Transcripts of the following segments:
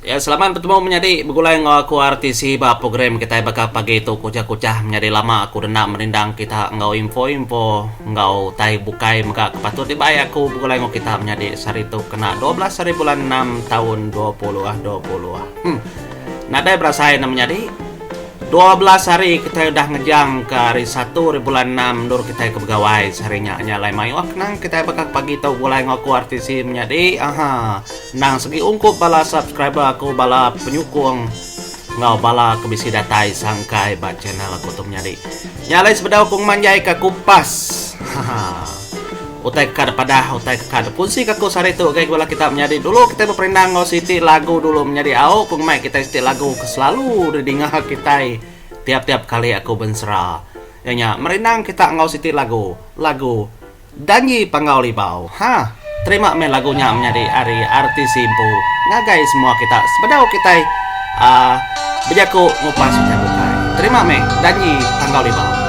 Ya selamat betemu menyadi begulai enggau aku RTC ba program kitai baka pagi tu kuchah-kuchah menyadi lama aku denda merindang kita enggau info-info enggau utai bukai mega ke patut dibai aku begulai enggau kita menyadi sehari tu kena 12 hari bulan 6 taun 2020. Hmm. Nadai berasai ne menyadi. 12 hari kitai udah ngejang ke hari satu hari bulan 6 endur kitai ke begawai sehari nya nya alai mayuh kenang kitai baka pagi tu begulai enggau aku RTC menyadi. Aha. Endang segi ungkup bala subscriber aku bala penyukung enggau bala ke bisi datai sangkai ba channel aku tu menyadi. Nya alai sebedau aku ngemanjaika kupas haha utai ke ka dipadah utai ke ka dikunsika aku sehari tu ngagai bala kita menyadi dulu kitai beperindang enggau siti lagu dulu menyadi au ku ngemai kitai siti lagu ke selalu didinga kitai tiap-tiap kali aku bensera. Iya nya merindang kita enggau siti lagu lagu Danji Panggau Libau. Ha. Terima meh lagu nya menyadi ari RTC empu ngagai semua kita sebedau kitai uhh bejaku ngupas utai bukai. Terima meh Danji Panggau Libau.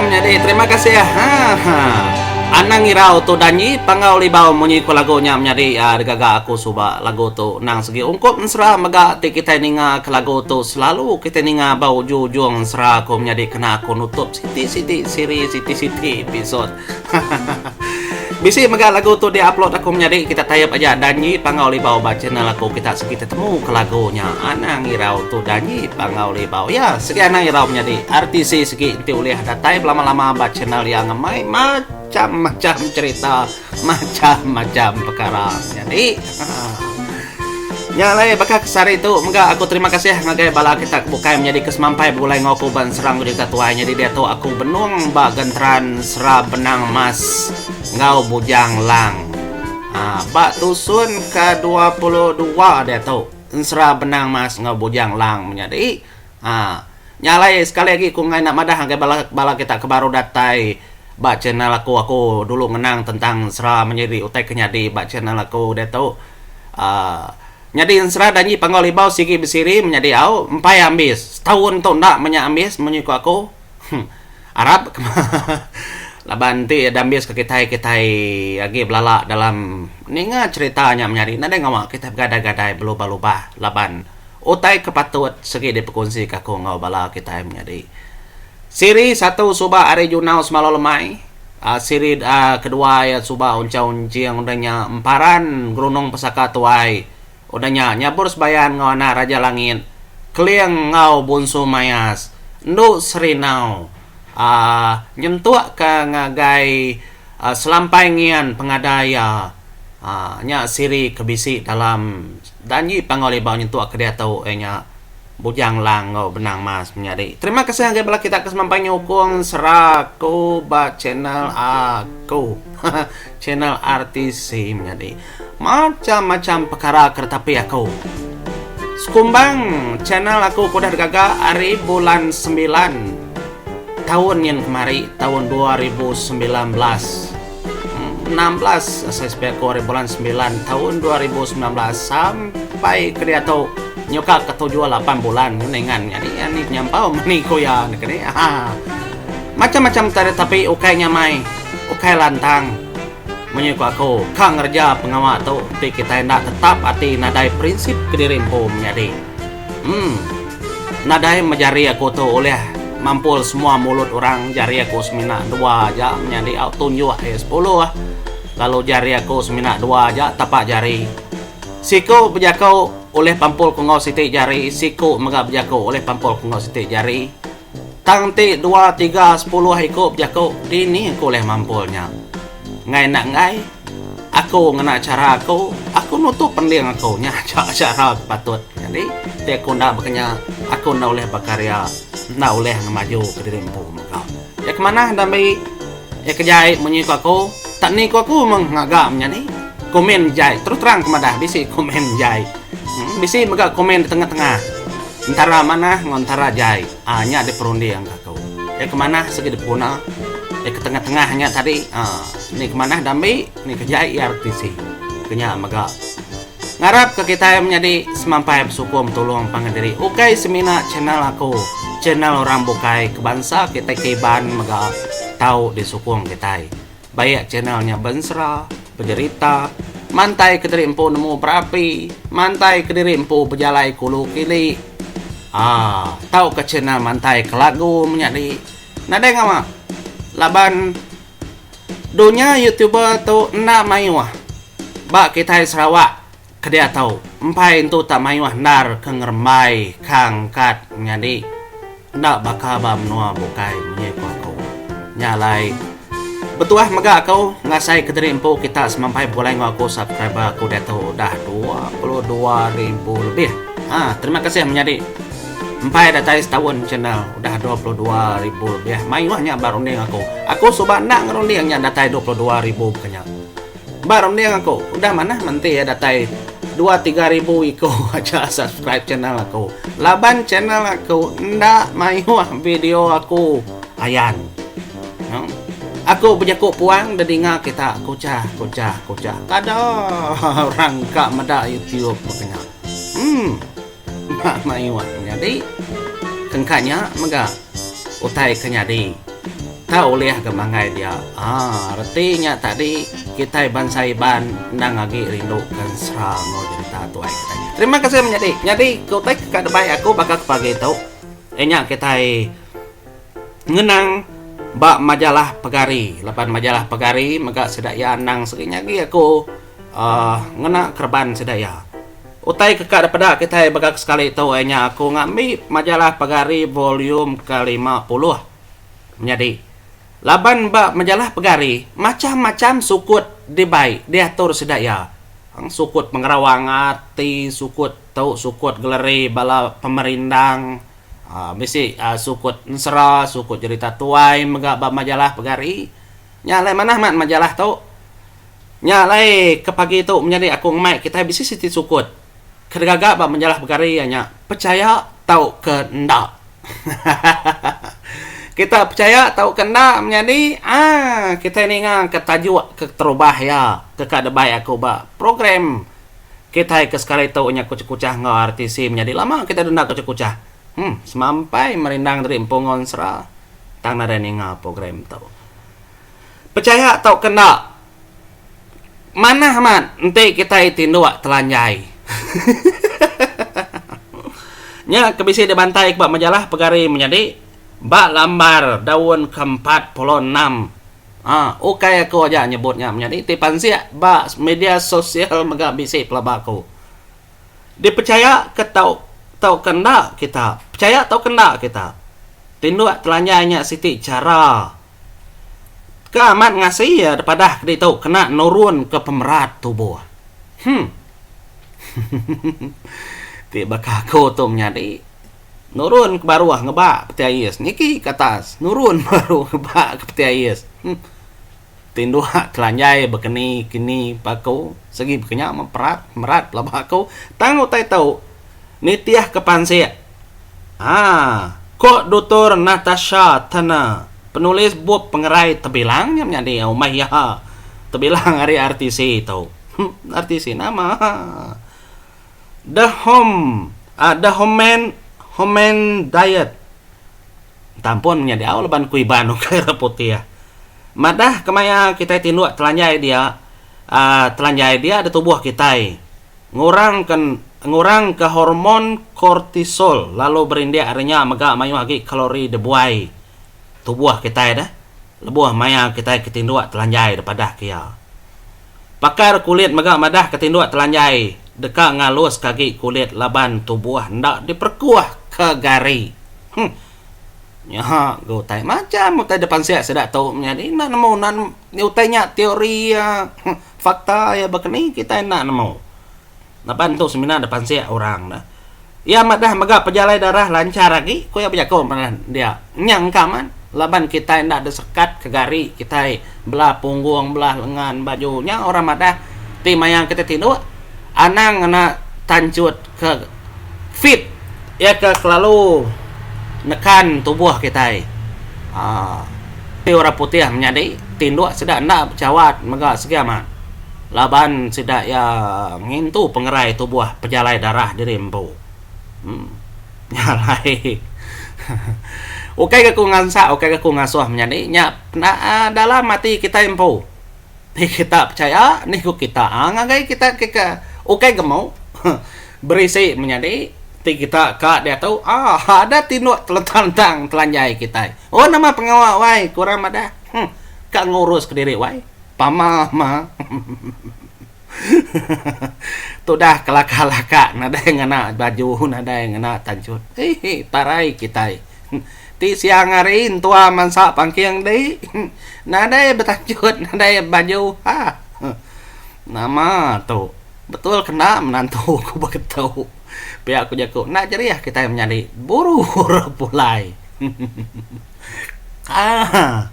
menyadi. Terima kasih. Ha ha. Anang irau tu danyi panggau libau munyi ku lagu nya menyadi digaga aku suba lagu tu endang segi ungkup ensera mega ti kitai ninga ke lagu tu selalu kitai ninga ba ujung ujung ensera ku menyadi kena aku nutup siti siti siri siti siti episode. Bisi mega lagu tu di upload aku menyadi kita type aja Danji Panggau Libau ba channel aku kita segi tetemu ke lagu nya. Anang irau tu Danji Panggau Libau. Ya segi anang irau menyadi RTC segi enti ulih datai belama lama ba channel iya ngemai macam macam cerita macam macam pekara menyadi. Nya alai baka ke sehari tu mega aku terima kasih ngagai bala kita ke bukai menyadi ke semampai begulai enggau aku ba Enserang Berita Tuai nyadi diatu aku benung ba genteran Sera Benang Mas enggau Bujang Lang aaa ba tusun ke 22 diatu Ensera Benang Mas enggau Bujang Lang menyadi aaa nya alai sekali agi ku enggai enda madah ngagai bala bala kita ke baru datai ba channel aku aku dulu ngenang tentang ensera menyadi utai ke nyadi ba channel aku diatu. Aaa nyadi ensera danji Panggau Libau sigi besiri menyadi au empai ambis. Setaun tu enda menya ambis munyi ku aku. Huh arap ke laban enti da ambis ke kitai kitai agi belala dalam ninga cherita nya menyadi nadai ngawa kitai begadai-gadai belubah-lubah laban utai ke patut sigi dipekunsi ke aku enggau bala kitai menyadi. Siri satu suba ari Junau semalau lemai. Siri kedua iya suba Unchau Unching udah nya Emparan Gerunung Pesaka Tuai udah nya Nyabur Sebayan enggau anak Raja Langit Keling enggau Bunsu Mayas Endu Serinau aaa nyentuk ka ngagai Selampai Ngian pengada iya aaa nya siri ke bisi dalam Danji Panggau Libau nyentuk ke diatu iya nya. Bujang Lang enggau Benang Mas menyadi. Terima kasih ngagai bala kita ke semampai nyukung sera aku ba channel aku. Channel RTC menyadi. Macam-macam perkara ke ditapi aku. Sekumbang channel aku ke udah digaga ari bulan sembilan taun nyin kemari taun 2019. 16 asai sepi aku ari bulan sembilan taun 2019 sampai ke diatu nyuka ke tujuh lapan bulan ningan nyadi ani penyampau meni ku iya ne kini haa macam-macam tadi tapi ukai nyamai ukai lantang munyi ku aku ka ngereja pengawa tu ti kitai enda tetap ati nadai prinsip kediri empu menyadi. Em. Nadai meh jari aku tu ulih mampul semua mulut orang jari aku semina dua aja menyadi au tunjuk iya sepuluh lalu jari aku semina dua aja tapak jari. Siku bejaku ulih pampul ku enggau siti jari siku mega bejaku ulih pampul ku enggau siti jari. Tang enti dua tiga sepuluh iku bejaku dini aku ulih mampul nya. Enggai enda enggai. Aku ngena chara aku, aku nutup pending aku nya aja chara ke patut. Nyadi ti aku enda baka nya, aku enda ulih bekarya, enda ulih ngemaju kediri empu mega. Ya ke manah enda ambi ya ke jai munyi ku aku, tak ni ku aku meng ngaga menyadi komen jai terus terang ke madah bisi komen jai. Bisi mega komen di tengah-tengah entara manah enggau entara jai. Aa nya diperunding ka aku. Ya ke manah sigi dipeguna. Ya ke tengah-tengah nya tadi aa ni ke manah dambi ni ke jai iya RTC. Ke nya mega ngarap ke kitai menyadi semampai besukung betulung pangan diri ukai semina channel aku channel orang bukai ke bansa kitai ke Iban mega tau disukung kitai. Baik channel nya bensera, bejerita, mantai kediri empu nemu berapi, mantai kediri empu bejalai kulu kili. Aa tauka channel mantai ke lagu menyadi nadai ngawa laban dunya youtuber tu enda mayuh ba kitai Sarawak ke diatu empai entu tak mayuh endar ke ngerembai ka angkat menyadi enda baka ba menua bukai munyi ku aku. Nya alai betuah mega aku ngasai kediri empu kita semampai begulai enggau aku subscriber aku diatu udah 22,000 lebih. Ha terima kasih menyadi empai datai setaun channel udah 22,000 lebih mayuh nya ba runding aku. Aku suba enda ngerunding nya datai 22,000 baka nya. Ba runding aku, udah manah menti iya datai dua 3000 iku aja subscribe channel aku. Laban channel aku enda mayuh video aku ayan. Aku bejaku puang da dinga kita kuchah kuchah kuchah. Kada orang ka meda YouTube baka nya. Em. Enda mayuh nyadi. Kengka nya mega utai ke nyadi. Kita ulih ga manggai dia. Aa reti nya tadi kitai bansa Iban endang agi rindu ke ensera enggau jerita tuai kitai. Terima kasih menyadi. Nyadi ke utai ke ka debai aku baka ke pagi tu iya nya kitai ngenang ba majalah Pegari laban majalah Pegari mega sida iya endang segi nyagi aku aaa ngena kereban sida iya. Utai ke ka dipeda kitai baka ke sekali tu iya nya aku ngambi majalah Pegari volume ke 50. Menyadi, laban ba majalah Pegari macham-macham sukut dibai diatur sida iya. Sukut pengerawang ati, sukut tu, sukut geleri bala pemerindang, bisi sukut ensera, sukut jerita tuai mega ba majalah Pegari. Nya alai manah amat majalah tu. Nya alai ke pagi tu menyadi aku ngemai kitai bisi siti sukut ke digaga ba majalah Pegari iya nya pechaya tauka enda. Kita pechaya tauka enda menyadi aaa kitai ninga ke tajuk ke terubah iya ke ka debai aku ba program kitai ke sekali tu nya kuchah-kuchah enggau RTC menyadi lama kitai denda kuchah-kuchah huh semampai merindang diri empu enggau ensera tang nadai ninga program tu. Pechaya tauka enda Manah amat enti kitai tinduk telanjai. Nya ke bisi dibantai ke ba majalah pegari menyadi ba lambar daun ke 46. Ha, ukai aku aja nyebut nya menyadi ti pansik ba media sosial mega bisi pelaba aku. Dipechaya ke tau tauka enda kita, pechaya tauka enda kita. Tinduk telanjai nya siti chara Ke amat ngasi iya dipadah ke ditu kena nurun ke pemerat tubuh. Huh. Ti baka aku tu menyadi nurun ke baruh ngebak peti ais niki ke atas nurun baru ngebak ke peti ais. Huh. Tinduk telanjai bekeni kini paku segi baka nya meh perat merat pelaba aku tang utai tu nitih ke pansik. Haa. Ko Doktor Natasha Turner, penulis bup pengerai tebilang nya menyadi umai iya tebilang ari RTC tu. RTC nama? The Home The Homen Homen Diet. Tampun menyadi au laban ku Iban ukai orang putih. Madah kemaya kitai tinduk telanjai dia aaa telanjai dia da tubuh kitai. Ngurangka ngurangka hormon kortisol lalu berindik ari nya mega mayuh agi kalori dibuai tubuh kitai deh lebuh maya kitai ke tinduk telanjai dipadah ke iya. Pakar kulit mega madah ke tinduk telanjai deka ngaluska agi kulit laban tubuh enda diperekuh ke gari. Huh. Nya ga utai macam utai dipansik sida tu menyadi enda nemu enda utai nya teori iya. Fakta iya baka ni kitai enda nemu. Laban tu semina dipansik orang ne. Iya madah mega pejalai darah lanchar agi, ku iya bejaku madah dia. Nya engka amat laban kitai enda disekat ke gari kitai belah punggung belah lengan baju nya orang madah ti maya kitai tinduk anang ngena tanchut ke fit iya ke kelalu nekan tubuh kitai. Aaa. Ti orang putih menyadi tinduk sida enda bechawat mega segi amat laban sida iya ngintu pengerai tubuh pejalai darah diri empu. Em nya alai ukai ga ku ngansak ukai ga ku ngasuh menyadi nya dalam ati kitai empu. Ti kita pechaya ni ku kita ngagai kita ke ukai gemu berisi menyadi ti kita ka diatu aaa ada tinduk telentang-lentang telanjai kitai. Oh nama pengawa wai ku orang madah huh ka ngurus kediri wai pama ma tudah kelaka-laka nadai ngena baju nadai ngena tanchut hihi parai kitai. Ti siang hari entua mansa pangking di nadai betanchut nadai baju ha. Nama tu betul ke enda menantu ku beketu pia ku jaku enda jerih kitai menyadi buru pulai. Aaa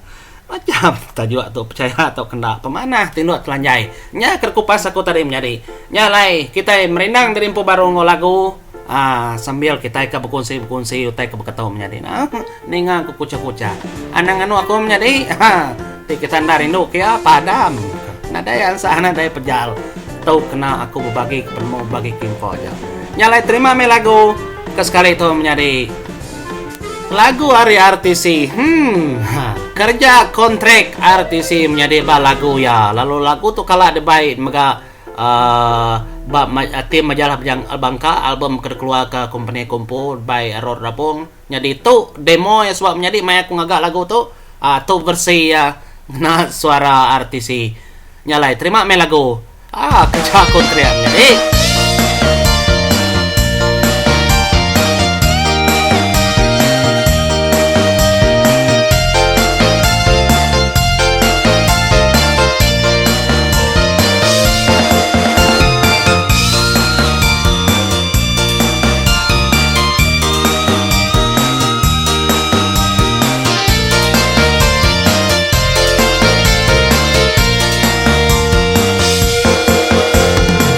macam tajuk tu pechaya tauka enda pemanah tinduk telanjai. Nya ke kupas aku tadi menyadi. Nya alai kitai merindang diri empu baru enggau lagu. Aa sambil kitai ke bekunsi-bekunsi utai ke beketu menyadi ne. Ninga ku kuchah-kuchah. Anang nganu aku menyadi. Ha ti kita enda rindu ke iya padam. Nadai ansah nadai pejal. Tu kena aku bebagi ke penemu bebagi ke info aja. Nya alai terima meh lagu ke sekali tu menyadi. Lagu ari RTC. Hmm. Ha. Kerja kontrak RTC menyadi ba lagu iya lalu lagu tu kala dibai mega uhh ba tim majalah bangka album ke dikeluarka kompeni ku empu bai Rod Rabong. Nyadi tu demo iya suba menyadi maya aku ngaga lagu tu uhh tu versi iya ngena suara RTC. Nya alai terima meh lagu uhh kerja kontrak menyadi.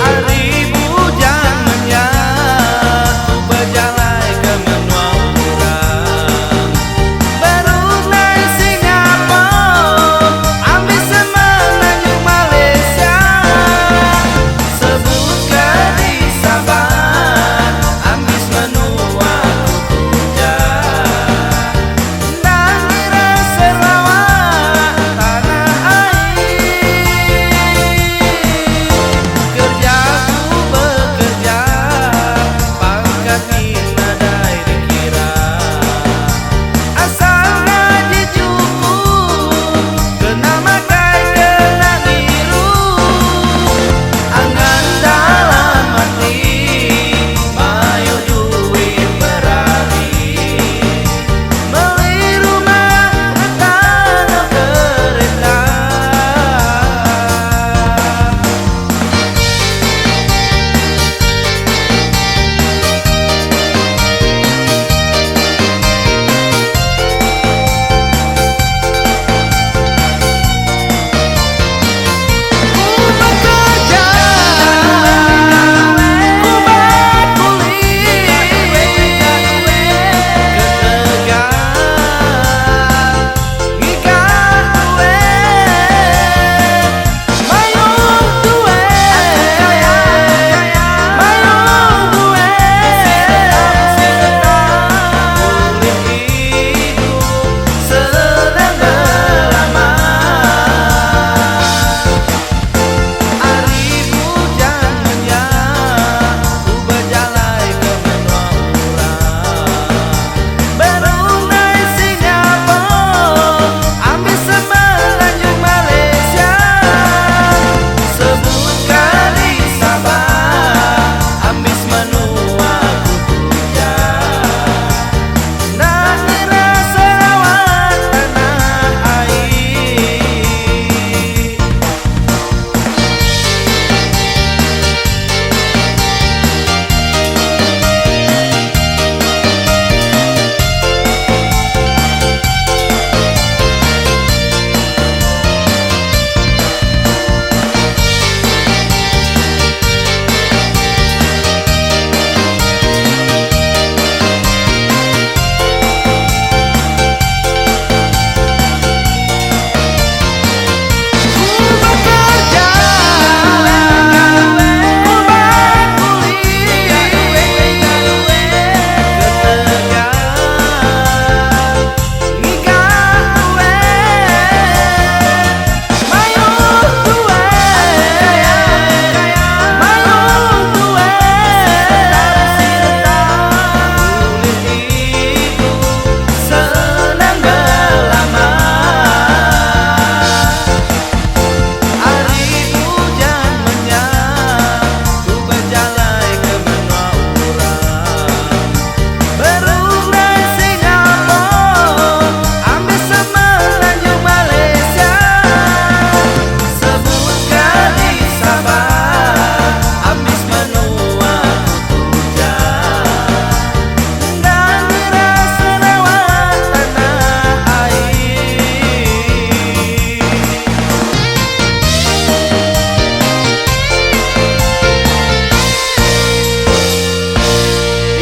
Ari bujang menya ku bejalai ke menua urang Berunei Singapore ambi semenanjung Malaysia Sebut ke di Sabah ambis menua ku tujah Endang ngira Sarawak tanah air Kerja ku bekerja pangkat ni nadai dikira Asal gaji cukup kena makai kena ngirup Angan dalam ati mayuh duit berari Meli rumah reta enggau kereta. Ku bekerja, ku berkulit Ketegal ngiga duit Mayuh duit, mayuh duit Ulih idup senang belama. Ari bujang menya ku bejalai ke menua urang Berunei Singapore ambi semenanjung Malaysia Sebut kali Sabah ambis menua ku tujah Enda ngira Sarawak tanah air. Ku bekerja, ku berkulit Ketegal ngiga duit Mayuh duit, mayuh duit Ulih idup senang belama. Ari bujang menya ku bejalai ke menua urang Berunei Singapore ambi semenanjung Malaysia Sebut kali Sabah ambis menua ku tujah Enda ngira Sarawak tanah air.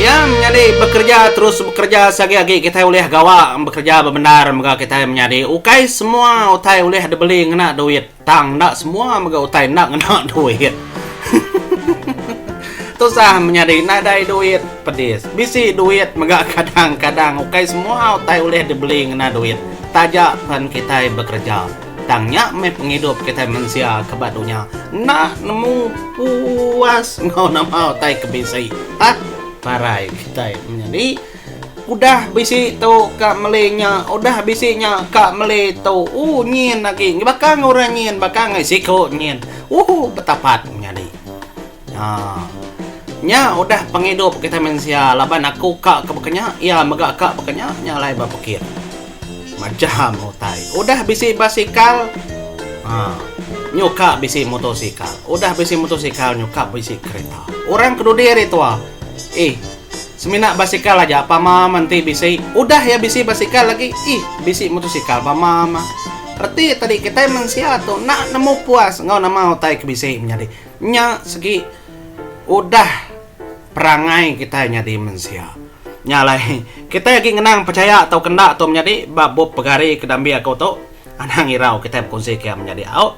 Iya menyadi bekerja terus bekerja seagi-agi kitai ulih gawa bekerja bebendar mega kitai menyadi ukai semua utai ulih dibeli ngena duit tang enda semua mega utai enda ngena duit. Tusah menyadi nadai duit pedis. Bisi duit mega kadang-kadang ukai semua utai ulih dibeli ngena duit taja pen kitai bekereja. Tang nya meh pengidup kitai mensia ke ba dunya enda nemu puas enggau nama utai ke bisi. Hah parai kitai menyadi. Udah bisi tu ka meli nya udah bisi nya ka meli tu ooh nyin agi baka ngan orang nyin baka ngan siku nyin ooh betapat menyadi. Haa. Nya udah pengidup kitai mensia laban aku ka ke baka nya, iya mega ka baka nya, nya alai ba pekit. Majam utai. Udah bisi basikal, haa, nyuka bisi motosikal. Udah bisi motosikal nyuka bisi kereta. Orang ke dudi ari tua, ih, semina basikal aja pama menti bisi. Udah iya bisi basikal agi, ih, bisi motosikal pama mah. Reti tadi kitai mensia tu enda nemu puas enggau nama utai ke bisi menyadi. Nya segi udah perangai kitai nyadi mensia. Nya alai kitai agi ngenang pechaya tauka enda tu menyadi ba bup pegari ke dambi aku tu anang irau kitai bekunsi ke iya menyadi au.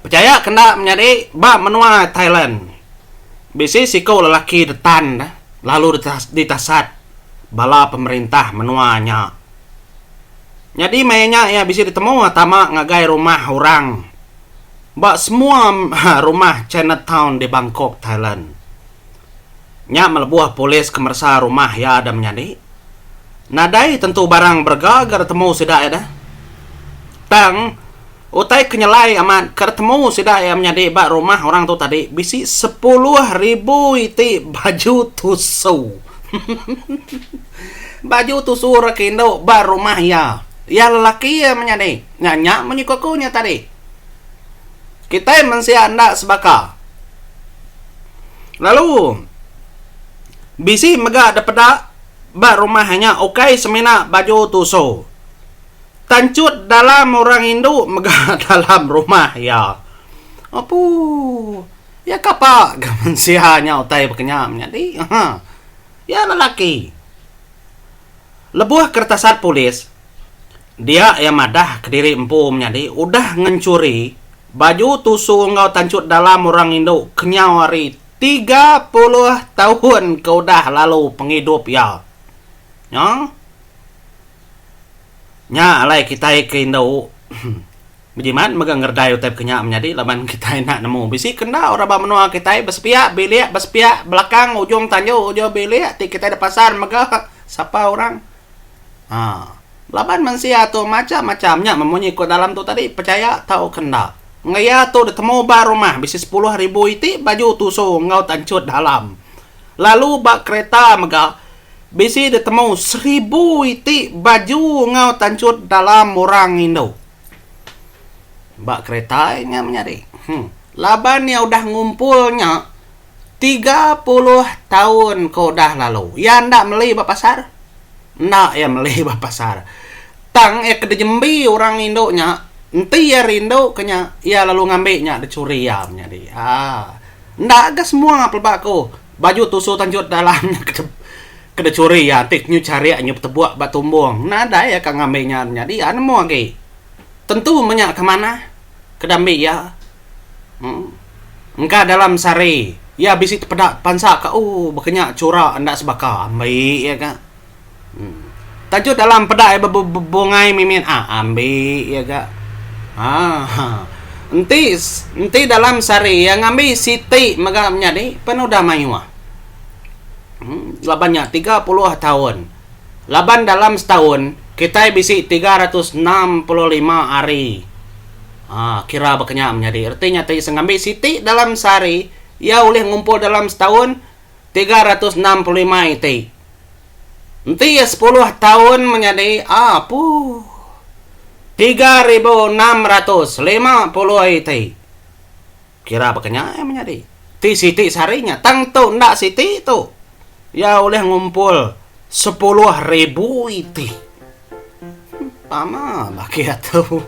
Pechaya ke enda menyadi ba menua Thailand bisi siku lelaki detan lalu ditasat bala pemerintah menua nya. Nyadi maya nya iya bisi ditemu tama ngagai rumah orang. Ba semua rumah Chinatown di Bangkok, Thailand. Nya melebuh polis ke meresa rumah iya da menyadi. Nadai tentu barang berega ga ditemu sida iya dah. Tang, utai ke nyelai amat ke ditemu sida iya menyadi ba rumah orang tu tadi bisi 10,000 iti baju tusu. Baju tusu orang ke indu ba rumah iya. Iya lelaki iya menyadi. Nya nya munyi ku aku nya tadi. Kitai mensia enda sebaka. Lalu bisi mega dipeda ba rumah nya ukai semina baju tusu. Tanchut dalam orang indu mega dalam rumah iya. Apu iya kapa ga mensia nya utai baka nya menyadi. Iya lelaki. Lebuh keretasat polis, dia iya madah kediri empu menyadi udah ngenchuri baju tusu enggau tanchut dalam orang indu kenyau ari 30 taun ke udah lalu pengidup iya. Nya. Nya alai kitai ke indu. Bejimat mega ngeredai utai pekenya menyadi laban kitai enda nemu bisi ke enda orang ba menua kitai besepiak bilik besepiak belakang ujung tanju ujung bilik ti kitai da pasar mega sapa orang haa laban mensia tu macam macam nya memunyi ku dalam tu tadi pechaya tauka enda. Ngeya tu ditemu ba rumah bisi 10,000 iti baju tusu enggau tanchut dalam lalu ba kereta mega bisi ditemu 1,000 iti baju enggau tanchut dalam orang indu. Ba kereta nya menyadi. Hmm. Laban iya udah ngumpul nya 30 taun ke udah lalu. Iya enda meli ba pasar. Enda iya meli ba pasar. Tang iya ke dijembi orang indu nya, enti iya rindu ke nya, iya lalu ngambi nya dicuri iya menyadi. Haa. Enda ga semua peleba aku baju tusu tanjut dalam nya ke ke dicuri iya enti nyu charik nyu betebuk ba tumbung. Nadai iya ka ngambi nya menyadi. Iya nemu agi. Tentu menya ke manah ke dambi iya. Em. Engka dalam sehari iya bisi tepeda pansa ka ooh baka nya chura enda sebaka ambi iya ga. Em. Taja dalam peda iya bebungai mimit ah ambi iya ga. Haa. Enti enti dalam sehari iya ngambi siti mega menyadi pen udah mayuh. Em laban nya 30 taun. Laban dalam setaun, kitai bisi 365 hari. Haa, kira baka nya menyadi. Reti nya ti sengambi siti dalam sehari, iya ulih ngumpul dalam setaun 365 iti. Enti iya sepuluh taun menyadi, apuh. 3650 iti. Kira baka nya iya menyadi. Ti siti sehari nya tang tu enda siti tu. Iya ulih ngumpul 10,000 iti. Pama bagi atu.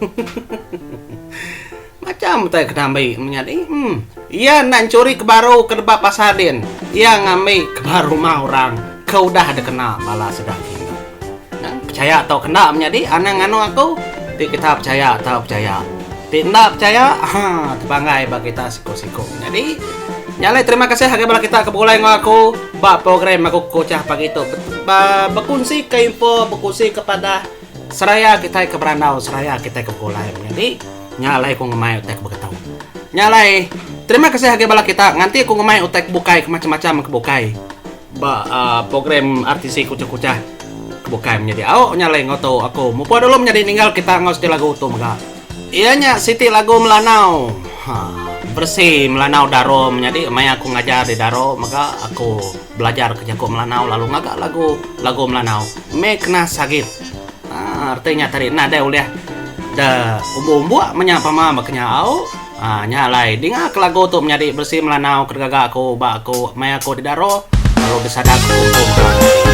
Macam utai kena ambi menyadi. Hmm. Iya enda enchuri ke baru ke deba pasar din. Iya ngambi ke ba rumah orang ke udah dikena bala sida kindu. Pechaya tau kenda menyadi anang nganu aku ti kita pechaya tau pechaya. Ti enda pechaya ha tepanggai ba kita siku-siku menyadi. Nya alai terima kasih ngagai bala kita ke begulai enggau aku ba program aku Kuchah pagi tu. Bekunsi ke info, bekunsi ke padah seraya kitai ke berandau, seraya kitai ke begulai menyadi. Nya alai ku ngemai utai ke beketu. Nya alai terima kasih ngagai bala kita nganti ku ngemai utai ke bukai ke macam-macam ke bukai ba uhh program RTC Kuchah-Kuchah ke bukai menyadi. Au nya alai enggau tu aku mupuk dulu menyadi ninggal kita enggau siti lagu tu mega. Iya nya siti lagu Melanau. Ha, versi Melanau Daro menyadi maya aku ngajar di Daro mega aku belajar ke jaku Melanau lalu ngaga lagu lagu Melanau. Meh kena sagit. Ha, reti nya tadi nadai ulih de umbuk-umbuk menya pama ba kenya au. Ha, nya alai dinga ke lagu tu menyadi versi Melanau ke digaga aku ba aku maya aku di Daro lalu disadang aku empu mega.